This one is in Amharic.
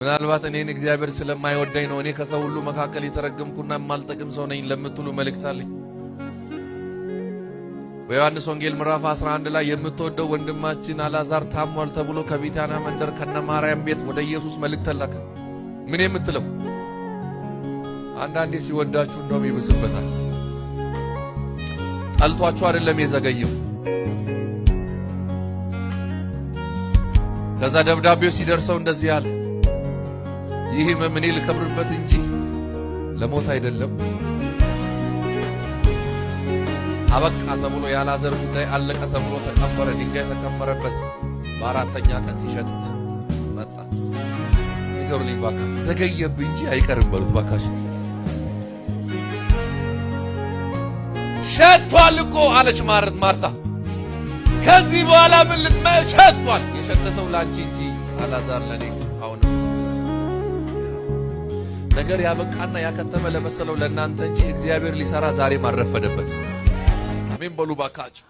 ምናልባት እኔን እግዚአብሔር ስለማይወደኝ ነው፣ እኔ ከሰው ሁሉ መካከል የተረገምኩና የማልጠቅም ሰው ነኝ ለምትሉ መልእክት አለኝ። በዮሐንስ ወንጌል ምዕራፍ 11 ላይ የምትወደው ወንድማችን አልዓዛር ታሟል ተብሎ ከቢታንያ መንደር ከነማርያም ቤት ወደ ኢየሱስ መልእክት ተላከ። ምን የምትለው? አንዳንዴ ሲወዳችሁ እንደውም ይብስበታል። ጠልቷችሁ አይደለም የዘገየው። ከዛ ደብዳቤው ሲደርሰው እንደዚህ አለ፣ ይህ ሕመም እኔ ልከብርበት እንጂ ለሞት አይደለም። አበቃ ተብሎ የአልዓዛር ጉዳይ አለቀ ተብሎ ተቀበረ፣ ድንጋይ ተከመረበት። በአራተኛ ቀን ሲሸት መጣ። ንገሩልኝ ባካችሁ፣ ዘገየብህ እንጂ አይቀርም በሉት ባካችሁ። ሸቷል እኮ አለች ማርታ። ከዚህ በኋላ ምን ልትመ ሸቷል። የሸተተው ላንቺ እንጂ አልዓዛር ለኔ አሁንም ነገር ያበቃና ያከተመ ለመሰለው ለእናንተ እንጂ እግዚአብሔር ሊሰራ ዛሬም አልረፈደበት። አሜን በሉ ባካችሁ።